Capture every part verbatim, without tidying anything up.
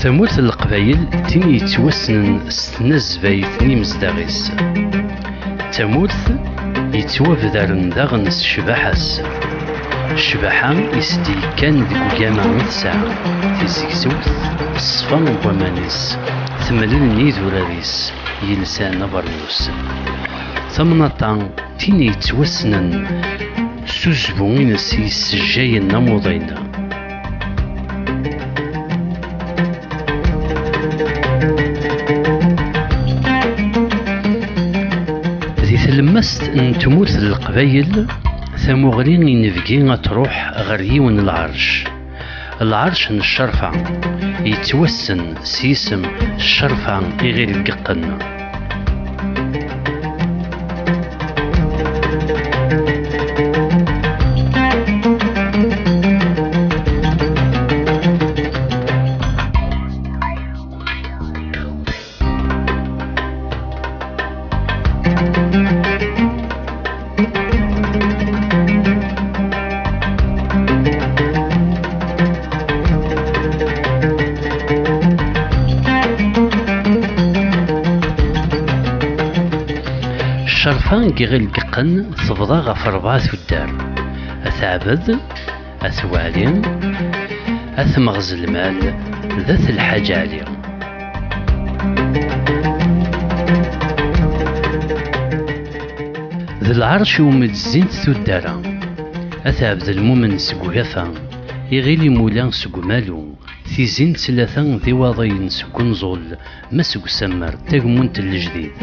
Tamurt n Leqbayel d tin yettwassnen s tnazbayt n yimezdaɣ-is. D tamurt yettwabdaren daɣen s ccbaḥa-s. Ccbaḥa i s-d-yekkan deg ugama i tesɛa, tizegzewt, ṣṣfa n waman-is, temlel n yidurar-is yelsan abernus. Tamnaḍt-a d tin yettwassnen s uzbu-ines yessejjayen amuḍin. Di tlemmast n tmurt n Leqbayel, tamuɣli inebgi ad truḥ ɣer yiwen n lɛerc. Lɛerc n ccerfa, yettwassen s yisem Ccerfa Iɣil Geqqen. Ccerfa n Iɣil Geqqen tebḍa ɣef rebɛa tuddar: At Ɛbed, At Waɛli, At Meɣzelmal d At Lḥaǧ Ɛli. D lɛerc iwumi d-zzint tuddar-a: At Ɛebdelmumen seg Ugafa, Iɣil Imula seg Umalu, Tizi n Ttlata d Iwaḍiyen seg Unẓul, ma seg usammer d tagmunt n lejdid.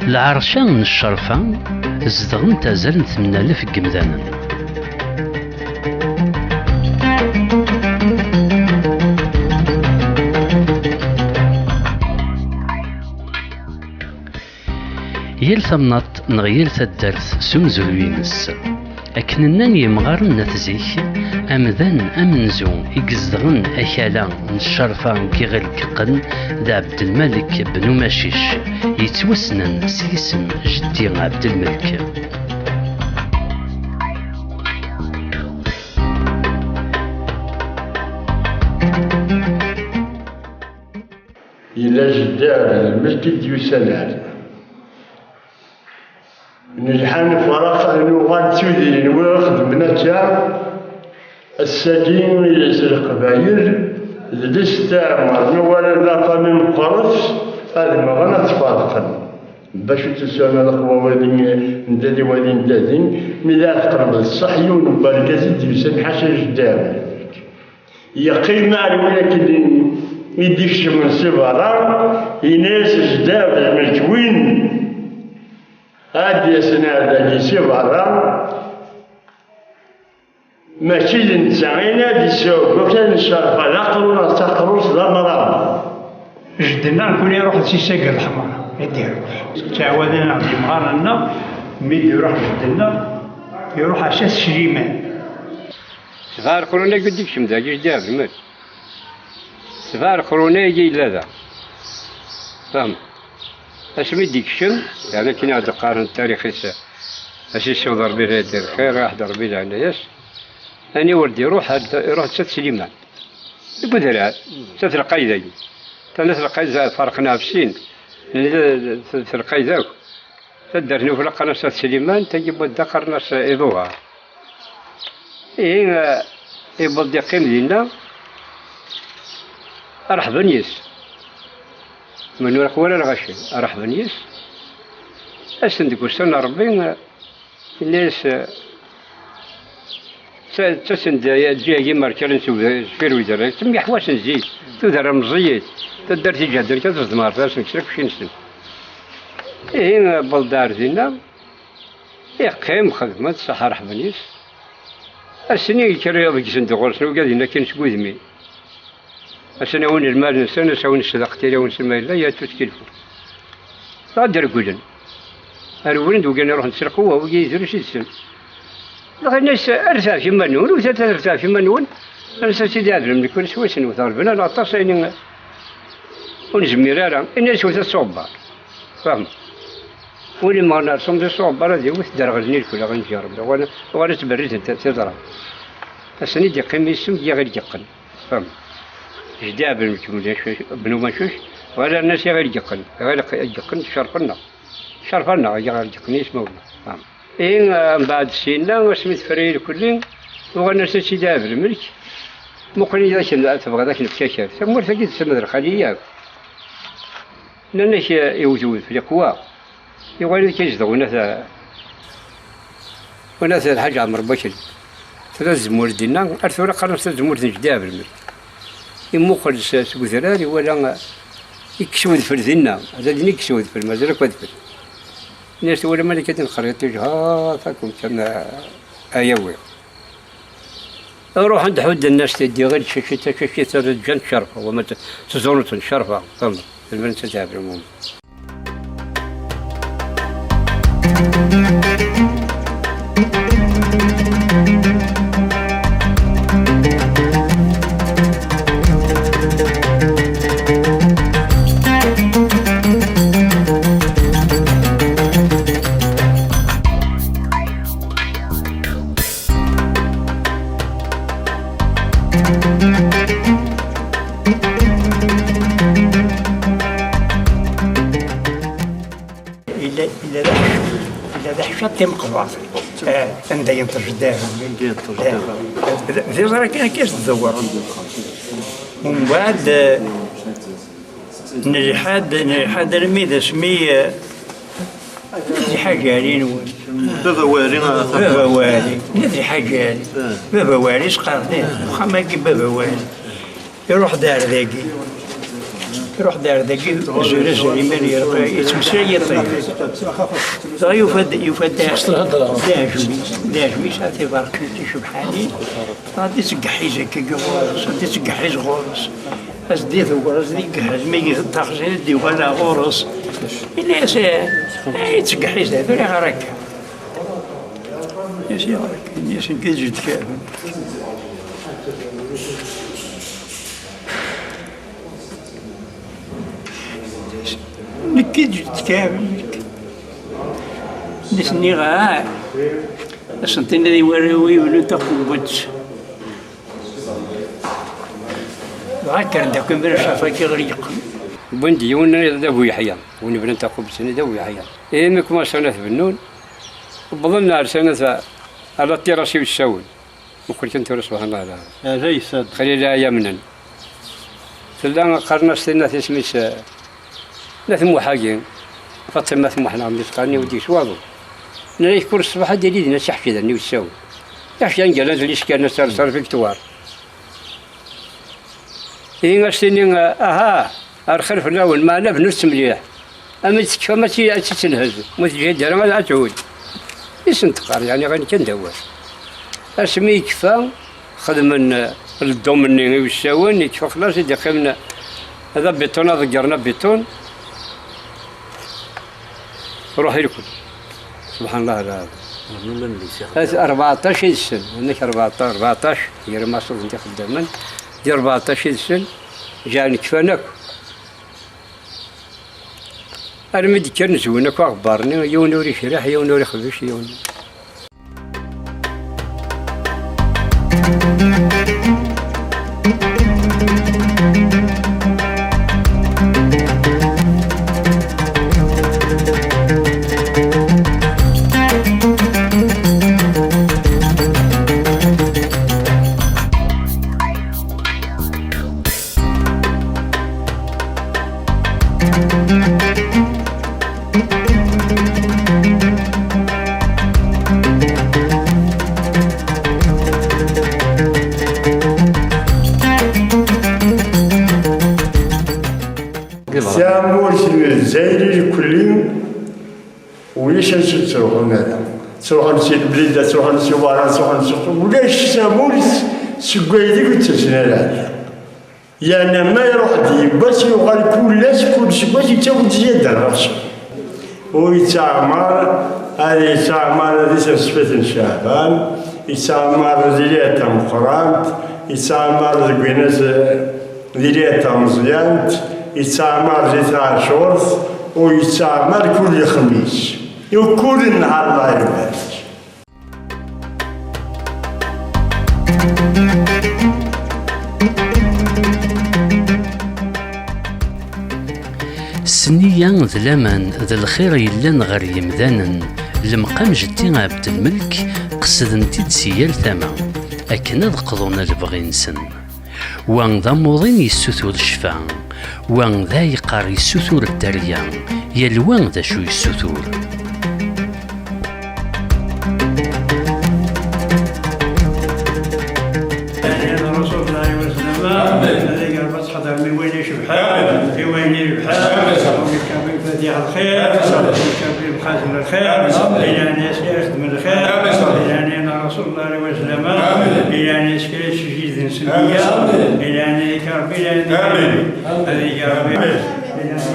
Lɛerc-a n ccerfa zedɣent azal n tmennalef n yemdanen. Yal tamnaḍt neɣ yal taddart s umezruy-ines. Akken nnan yemɣaren n at zik, amdan amenzu i izedɣen akala n ccerfa n Iɣil Geqqen d Ɛebdelmalek ben Umacic, yettwassnen s yisem Jeddi Ɛebdelmelek. Yella jeddi Ɛebdelmelek i d-yusan ar. Nelḥa nefreq, nuɣal d tudrin, win ixedmen akka. Ass-agi, s Leqbayel d listeɛmar, nuɣal d lafami meqqret, ad mɣen, ad tferqen. Bac ur tusam ara lexwa wali n dadi, wali n dadi, mi d ara teqreb d ṣṣeḥ, yiwen n wergaz i d-yusan ḥaca jeddi Ɛebdelmelek. Yeqqim ar win akken i d-ikecmen si berra, yenna-yas: "Jeddi Ɛebdelmelek, win ad d-yasen ar dagi si berra, mačči d netta, ayen ad d-isɛu kan ccerfa, d aqrun, d taqrurt, d amrabeḍ." Jeddi-nneɣ nekkni iruḥ d si Sagar Leḥmar i d-iruḥ. Ttɛawaden-aɣ-d yemɣaren-nneɣ, mi d-iruḥ jeddi-nneɣ, iruḥ ɛac-as Sliman. Sebɛa leqrun-agi i d-ikcem dagi, i d-iɛedmen. Sebɛa leqrun-agi yella da. Fehmeḍ? Asmi d-ikcem, yeɛni akken i ɣ-d-qqaren tarix-is, ad s-yessiweḍ Rebbi lxir, iruḥ-d Rebbi leɛnaya-s. Aniwer d-iruḥ, ad, iruḥ d At Sliman. Deg udrar, d At Lqayed-agi. Tana At Lqayed ferqen ɣef sin. Nella d At Lqayed akk. Taddart n Uflaq qqaren-as At Sliman, tagi n wadda qqaren-as Iḍuhar. Ihi, eh, yewweḍ-d yeqqim dinna, reḥben yes. Mennu ur wala lɣaci, reḥben yes. Asen deg ussan n Ṛebbi, eh, yenna-yas, eh, Ttasen-d ǧǧiɣ imerkalen s deffir wedrar, ttemyeḥwasen zik, tudert meẓẓiyet, taddart iǧehden kan tezdemt ɣer tras-nsen kra kečč-nsen. Ihi, wwḍen-d ar dinna, iqqim, xedmen, ṣaḥa ṛeḥben-is. Ass-nni yekker yiḍ ggsen-d ɣur-sen, ugad-in akken seg udmi. Asen-awen lmal-nsen, asawen ssdaq tira-nsen ma yella, yettu ttkilfu. Dɣa d-regglen. Rewlen-d wigad iruḥen s lqewwa, wigi drus yid-sen. Dɣa yenna-as, "Rret ɣef iman-nwen, ur tata rret ɣef iman-nwen." Ansa Sidi Ɛebdelmelek ur swayes newwet ɣer lbnan aṭas ayen ur nezmir ara. Yenna-as, "Wwtet s uɣebbar." Fehmeḍ? Win imɣen ar sumd s uɣebbar ad iwwet, derɣel-nni lekla i nǧerreb. Uɣal, uɣal ad tberrizen tiẓra. Ass-nni d-iqqim yis-sen, giɣ i lgeqqen. Fhem. Jeddi Ɛebdelmek Bnu Macuc, bɣiɣ ad nas iɣil ǧeqqen, iɣil ǧeqqen, cerfen-neɣ. Cerfen-neɣ, iɣil ǧeqqen yismawen-nneɣ. Fhem. Ihi, mbeɛd syenna, asmi tefra irkelli, uɣalen-as a Sidi Ɛebdelmelk, muqel-iyi akken tebɣiḍ ad k-nefk akal. Tamurt-agi d tamedrexali yakk. Nnan-ak iwet wedfel iqwa. Yuɣal akka yezdeɣ unat, unat Lḥaǧ Ɛmer Bakri. Tella tzemmurt dinna, ar tura qqaren-as tazemmurt n Jeddi Ɛebdelmelk. Imuqel s, seg udrar, iwala, ikkes wedfel dinna. Ala din ikkes wedfel, mazal akk adfel. Yenna-as, "Twalam amek ad nxerriṭ iǧ-, ha, takum kan, a, ayawi." Ruḥen-d ḥudden-as tiddi, ɣil tcacit, tacacit, ǧǧan ccerfa, wama t-, tẓunut n ccerfa, fehmeḍ, lmend ad tɛebri. Yella, yella d aḥ-, yella d aḥeccaḍ timeqbert. Eh, anda yenṭeq jeddi. Anda yenṭeq jeddi. Eh, d, d iẓra kan akka i s-tdewwer. Mbeɛd, eh, Nelḥa-d, nelḥa-d armi d asmi, eh, d lḥaǧa-nwen. Baba Wali, ah, Baba Wali, d lḥaǧa. Eh. Baba Wali, sqerdin, uxxam-agi Baba Wali. Iruḥ-d ar dagi. Iruḥ-d ar dagi, zuri, zuri, imir yettmeslay yiṭij. Dɣa yufa-d, yufa-d d aɛjeb-is, d aɛjeb-is, ar tibarkin ticebḥanin. Ad d-ittgeḥḥiz akkagi ɣur-s, ad d-ittgeḥḥiz ɣur-s. Ad s-d-iḍewwer, ad s-d-igeḥḥiz, mi yegdel taxzin, ad d-yuɣal ɣur-s. Yenna-yas, eh, eh, ittgeḥḥiz, d tura ɣer akka. Yenna-yas, ɣer akka. Yenna-yas, nekk d jeddi-tkawen. Nekk d jeddi-tkawen, nekk. Nitni, ah, ad sen-tiniḍ i warraw-iw, bnu taqewwadt. Dɣa kkren-d akk imir ccaf-agi ɣer yeqqen. Wwin-d yiwen nniḍen d Abu Yeḥya, win ibnan taqubet-nni d Abu Yeḥya. Imi kumaṣan ad t-bennun, wwḍen ar sanat ala ṭiras i usawen. Muqel kan tura, subḥan Allah, ala. Ala yesɛad. Xlil ay amnen. Tella qqaren-as tinna tisem-is, eh, Nna Tmuḥ-agi, Faṭima Tmuḥ neɣ mi s-qqaren, i ur d-yeswaḍu. Nna-yak kul ṣṣbeḥ ad d-yili dinna s iḥecdan i usawen. Iḥecdan ggalan d liskana s ar, s ar victoire. Ihi as-tini, aha, ar xir fell-awen, meɛna bnut-tt mliḥ. Ami d-tekfa, ma ad tt-, ad tt-tenhez, ma teǧhid ara, ad, ad tɛud. I sen-teqqar, yeɛni, ɣin kan d awal. Asmi yekfa, xedmen, eh, ldum-nni i usawen, yekfa xlas, i d-iqqimen, eh, d abiṭun, ad ḍeggren abiṭun. Ruḥ i lkul. Subḥan Allah lɛaḍim. Rnu llan di six. At rbeɛṭac i d-sen, amek rbeɛṭac, rbeɛṭac, gar imaṣuben d ixeddamen, di rbeɛṭac i d-sen, ǧeɛlen kfan akk. Armi d-kkren zewwen akk aɣebbar-nni, yiwen ur icriḥ, yiwen ur ixbec, yiwen. Tamurt n Lezzayer irkelli, ulac ansi ttruḥun ara. Ttruḥun si Leblida, ttruḥun si Wara, ttruḥun si, ulac tamurt seg waydeg ur ttasen ara. Yerna ma iruḥ-d yiwwas, yuɣal kul ass, kul seggas yettawi-d zzyada ɣer-s. Ur yettɛemmar, ad yettɛemmar di tesfet n Ceɛban, yettɛemmar di lɛid tameqqrant, yettɛemmar deg winas di lɛid tameẓyant, yettɛemmar di tɛacurt, ur yettɛemmar kul lexmis. Kul nnhar, Allah ibarik. S nniya d laman d lxir yellan ɣer yimdanen, lemqam jeddi Ɛebdelmelk qesden-t-id si yal tama, akken ad qḍun lebɣi-nsen. Wa d amuḍin yessutur ccfa, wa d ayeqqar yessutur dderya, yal wa d acu yessutur. Ad iɣer Ṛasul Llah, alayhi wa sallam, ad iɣer Ṛebbi ad tḥeḍrem i wayen icebḥen, i wayen irebḥen, ad iɣer Ṛebbi lfatiḥ lxir, ad iɣer Ṛebbi lxazn lxir, ilan-as ixdem lxir, ilan-as Ṛasul Llah, alayhi wa sallam, ilan-as kra sejjid n senniya, ilan-as Ṛebbi, ilan-as ad iɣer Ṛebbi, ilan-as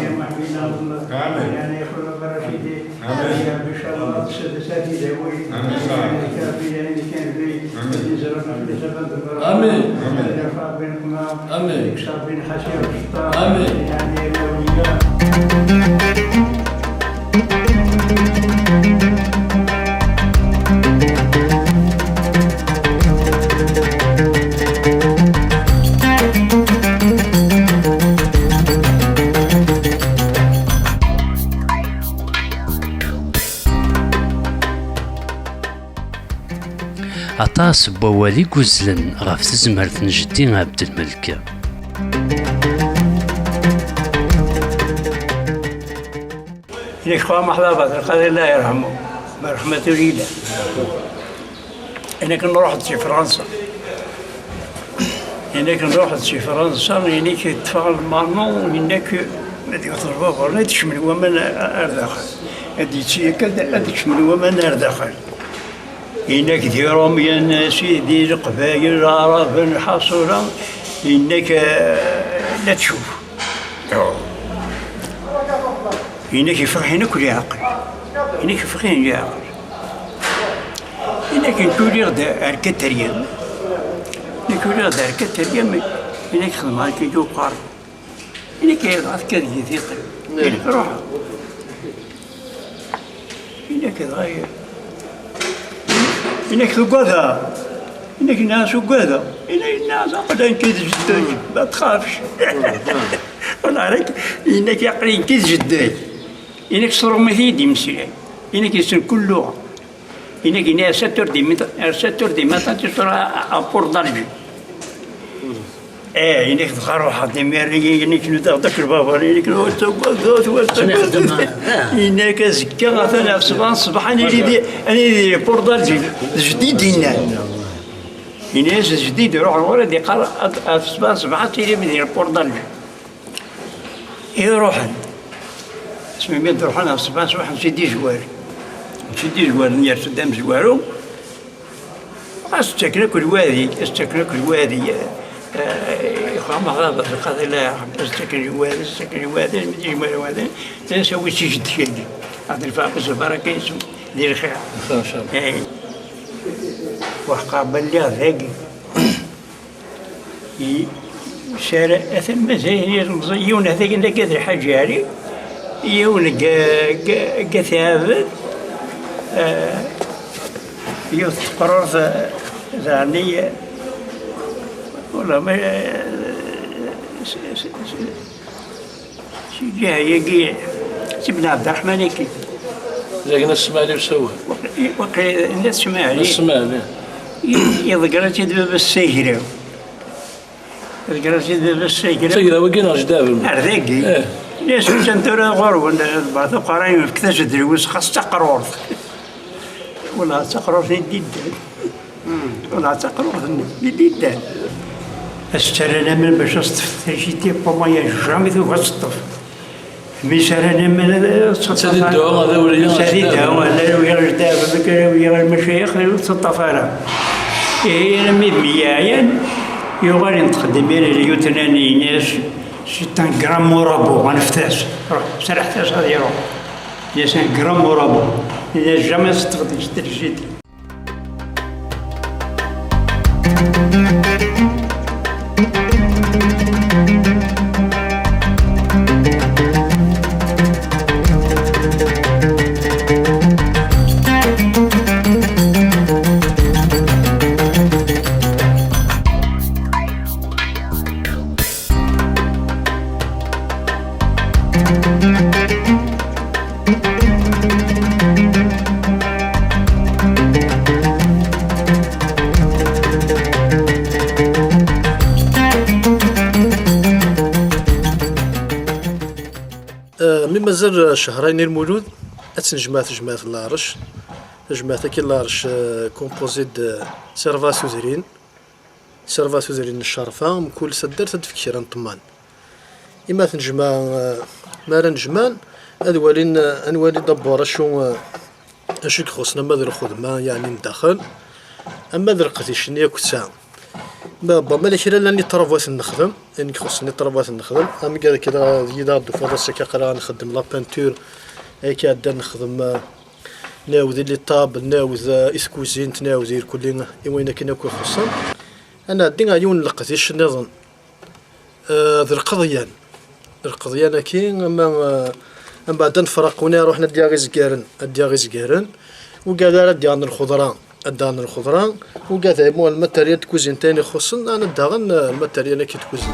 Muḥemmed, ilan-as Xulafa Racidi. Amin. Ya Rabbi, incallah, ad tessades ar tilawin. Amin. Amin. Ya Rabbi, ya Rabbi, kan bi, ad nzerreɣ ɣef leḥsab n Ṛebbi. Amin. Amin. Ad yerfeɛ Ṛebbi leqma. Amin. Ad yekkes Ṛebbi lḥaci ɣef cceṭṭa. Amin. Yeɛni, ya awliya. Aṭas n wawal i yuzzlen ɣef tezmert n jeddi Ɛebdelmelk. Inek xwa Maḥlaba, Abdelqadir, Allah yerḥmu, berḥmatu lillah. Inek nruḥ-d si Fransa. Inek nruḥ-d si Fransa, inek ṭṭfeɣ lmanu, inek ad yewwet lbabur, ad kecmen waman ar daxel. Ad yetti akka, ad kecmen waman ar daxel. Inek d Irumyen, sidi, Leqbayel, Leɛraben, lḥaṣula, inek, eh, la tcuf. Inek yeffeɣ-iten akk leɛqel. Inek yeffeɣ-iten leɛqel. Inek nekk uliɣ-d ar Katerya. Nekk uliɣ-d ar Katerya, inek xedmeɣ akken i uqqar. Inek dɣa tekka deg-i tiṭ. Inek ruḥeɣ. Inek dɣa, inek tuggadeḍ. Inek nniɣ-as uggadeɣ. Inek nniɣ-as aql-i nekk d jeddi-k, ma txafx. Wala rek, inek aql-i nekk d jeddi-k. Inek s tṛumit i yi-d-imeslay. Inek yessen kul luɣa. Inek yenna-as sept heures du matin, à sept heures du matin, tu seras à, à Port d'Alger. Eh, inek dɣa ruḥeɣ-d imir-nni, inek nudaɣ-d akk lbabur, inek nudaɣ-d akk lbabur. Inek azekka atan ɣef ṣṣbeḥ n ṣṣbeḥ, ad nili di, ad nili di Port d'Alger. D jeddi i d-yennan. Yenna-as d jeddi i d-iruḥen ɣur-i, ad d-iqqar ɣef ṣṣbeḥ n ṣṣbeḥ ad tilim di Port d'Alger. I ruḥen. Asmi mi d-ruḥen ɣef ṣṣbeḥ ṣṣbeḥ, mačči d izwar. Mačči d izwar, yerfed amezwaru. As-ttaken akk lwadi, as-ttaken akk lwadi. Ixxam aɣrab Abdelqadir la, as-ttaken lwadi, as-ttaken lwadi, asmi d-yezmer lwadi, as-awi si jeddi-agi. Ɛebdelfaɛbus Baraka isem di lxir. Lxir, incallah. Waḥqa belliɣ dagi. Sara, atan mazal yiwen meẓẓi, yiwen atan deg At Lḥaǧi Ɛli, yiwen deg, deg, deg At Ɛabed, eh, yiwet teqrurt, eh, daɣen, eh, wala ma, eh, s, s, s, Si ǧiha-yagi, si Ben Ɛebderreḥman-agi. Dagi n At Smaɛli usawal. Waqil, waqil n At Smaɛli. At Smaɛli. I, iḍegger-itt-id baba-s s agraw. Iḍegger-itt-id baba-s s agraw. D tagraw-agi neɣ jeddi Ɛebdelmelik? Ar dagi. Ih. Nniɣ-as attan tura ɣur-wen, d, d, d, d, aqerray, yefk-as-d lwes, xas d taqrurt. Wala d taqrurt i d-iddan. Wala d taqrurt-nni i d-iddan. As-ttarran aman bac ad teṭṭef trisiti, poma ya jamais tugi ad teṭṭef. Mi s ara namen ad teṭṭaf ara. Sadi dɛu, ad awiɣ, ad awiɣ lmacayix, ur teṭṭaf ara. Ihi, armi d mi yeɛyan, yuɣal inṭeq-d imir i lyutnan, yenna-as, c'est un grand marabout, aneft-as, ruḥ, serrḥet-as ad iruḥ. Yenna-as, un grand marabout. Yenna-as, jamais teṭṭfeḍ tragédie. Eh, mi mazal cehrayen i Lmulud, ad tt-nejmeɛ tejmaɛt n Lɛerc. Tajmaɛt-agi n Lɛerc, eh, composée de, eh, s rebɛa tudrin. S rebɛa tudrin n ccerfa, mkul taddart ad d-tefk kra n ṭṭman. Imi ad t-nejmeɛ, eh, mi ara nejmeɛ, ad walin, eh, ad nwali d'abord acu, eh, acu i ixuṣṣen ama d lxedma, yeɛni n daxel, ama d leqdic-nni akk tesɛa. Ma, bon, ma la kra llan les travaux ad ten-nexdem, ayen ixuṣṣen les travaux ad ten-nexdem, am gad kra d yid-, ad d-tufiḍ ass-agi aql-aɣ ad nxeddem la peinture, akka ad nexdem, eh, nɛawed i les tables, nɛawed, eh, i tkuzint, nɛawed i irkelli, i wayen akken akk ixuṣṣen. Ad nɛeddi ɣer yiwen n leqdic nniḍen. Eh, d lqeḍyan. Lqeḍyan-agi, ama, eh, mbeɛd ad nefreq, win ara iruḥen ad d-yaɣ izgaren, ad d-yaɣ izgaren. Ugad ara d-yaɣen lxeḍra, ad d-aɣen lxeḍra. Ugad imu lmateryal n tkuzint ayen ixuṣṣen, ad d-aɣen, eh, lmateryal-agi n tkuzint.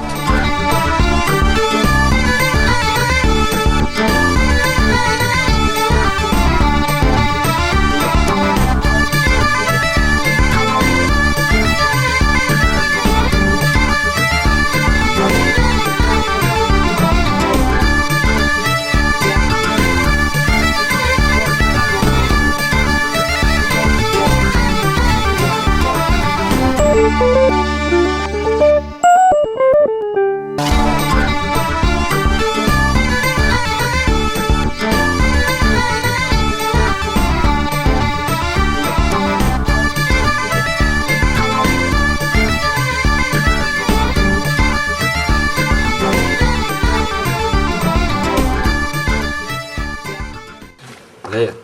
Dayen.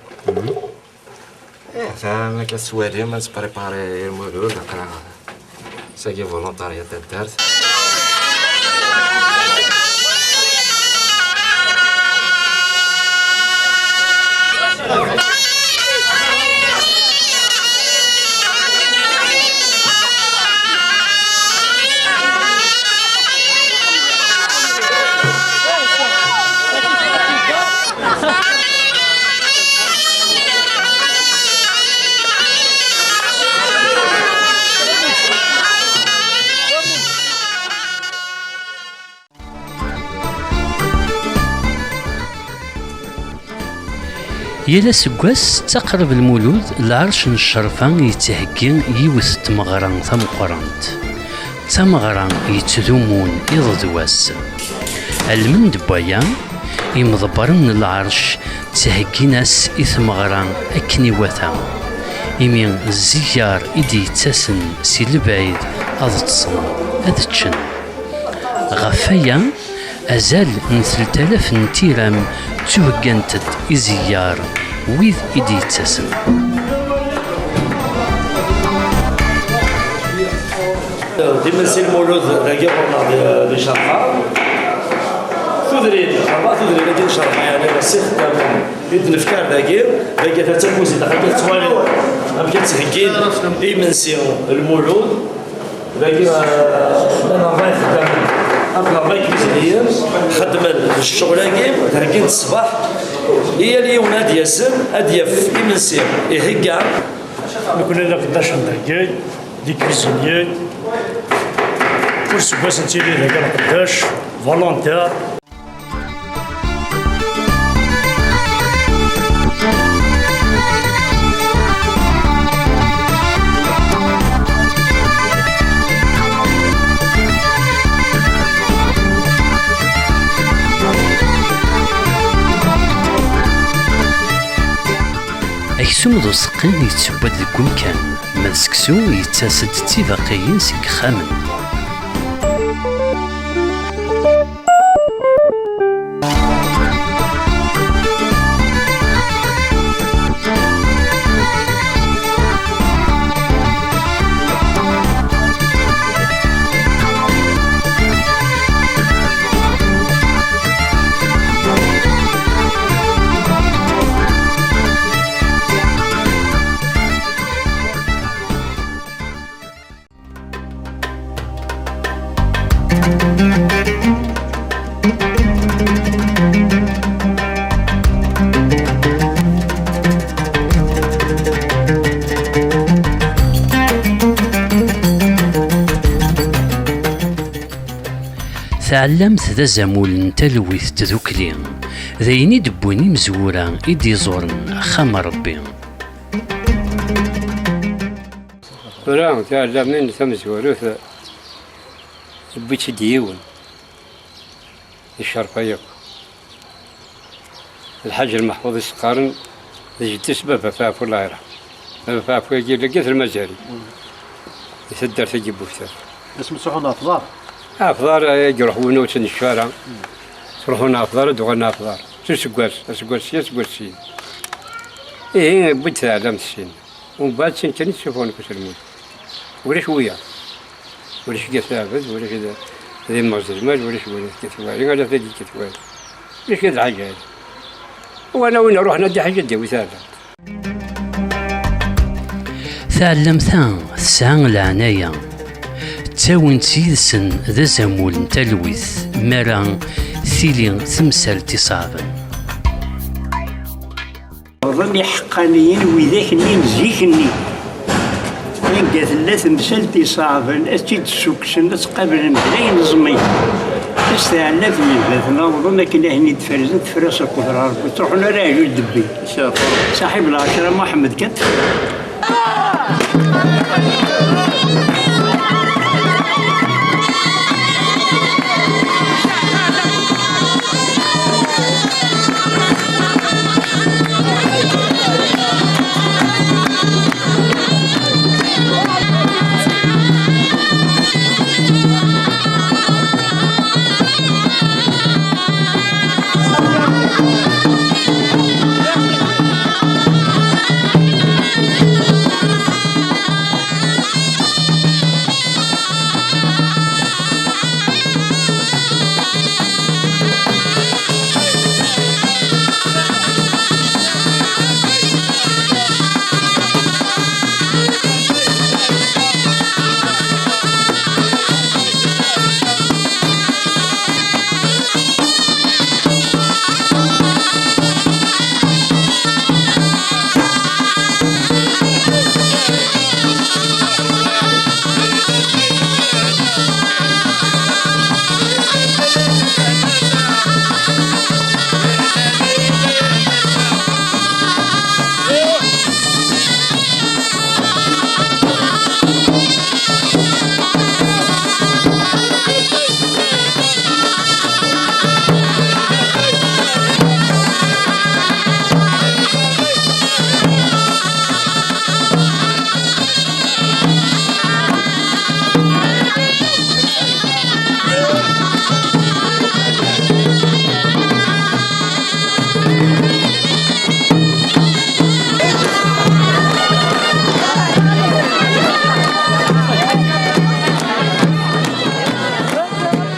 Eh, ta, ma akka tettwalim, ad tprépari i Lmulud, aql-aɣ sagi volontaryat n taddart. Yal aseggas, ttaqrib Lmulud, lɛerc n ccerfa yettheggi yiwet n tmeɣra tameqqrant. D tameɣra yettdumun iḍ d wass. Almend n waya, imḍebbren n lɛerc ttheggin-as i tmeɣra akken iwata, imi zzeggar i d-yettasen si lebɛid ad ṭṭsen, ad ččen. Ɣef waya, azal n telt alaf n tiram ttuheggant-d i zzeggar wid i d-yettasen. D imensi n Lmulud dagi ɣur-neɣ di, di Cerqa. Tudrin, rebɛa tudrin-agi n Cerqa, yeɛni, d asif, i d-nefka ar dagi, dagi ata d takuzint, akken tettwaliḍ amek ad ttheggin imensi n Lmulud. Dagi, eh, llan ṛebɛa ixeddamen, akk ṛebɛa ikuziniyen, xeddmen ccɣel-agi, theggin-d ṣṣbeḥ, i yal yiwen ad d-yasen, ad d-yaf imensi, ihegga. Nekkni d iqeddacen dagi, d ikuziniyen, kul seggas nettili dagi lqeddac, volontaire. Aksum d useqqi yettewwa-d deg umkan, ma d seksu yettas-d d tibaqiyin seg yexxamen. Taɛellamt d azamul n talwit d tdukli, d ayen i d-wwin imezwura i d-iẓuren axxam n Ṛebbi. Tura, tiɛellamin tamezwarut, yewwi-tt-id yiwen, icerfa yakk. Lḥaǧ Lmeḥfuḍ i s-qqaren d jeddi-s Baba Faɛfu, Allah yerḥem. Baba Faɛfu-agi, dagi at Lmazari, di taddart-agi n Buftar. Asmi ttruḥun ɣef uḍar? Ɣef uḍar, eh, i iruḥ win ur ttneccu ara. Ttruḥun ɣef uḍar, ad d-uɣalen ɣef uḍar. S useggas, aseggas sya, aseggas syin. Ihi, wwin-d taɛellamt syin. Umbeɛd sin kan i ttsuffɣen deg uselmud. Ulac wiyaḍ. Ulac Gat Ɛbed, ulac d, d imɣzelmal, ulac win Gat Wali, ala tagi Gat Wali. Ulac d lḥaǧa-agi. Wala win iruḥen ad d-iḥaǧ ad d-yawi taɛellamt. Taɛellamt-a tesɛa leɛnaya. Ttawin-tt yid-sen d azamul n talwit, mi ara tili temsalt iṣeɛben. Ḍen iḥeqqaniyen widak-nni n zik-nni. Anga tella temsalt iṣeɛben, ad tt-id-ssukksen, ad tt-qablen d ayen ẓmi. Asteɛlaf n lbat naweḍen akken ahin i d-ferzen tefra s lqudra n Rebbi, ttruḥun ara ɛjul debbi. Saḥib lɛecra Muḥemmed kan.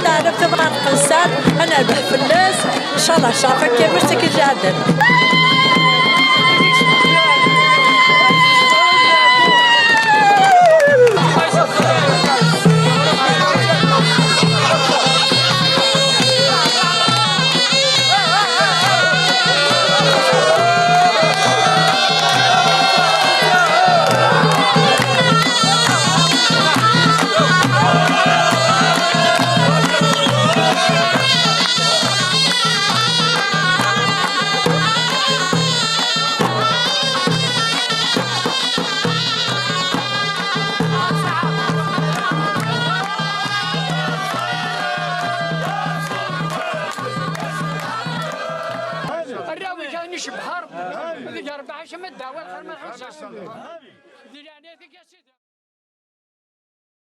Teɛref tebɣa tqensar, ad nerbeḥ fell-as. Ncallah, ncallah, akka, mec akken jehden. Cebḥer, deg rbeḥ acama ddawa lxir ma nḥuza. Di leɛnayat-ik a sidi.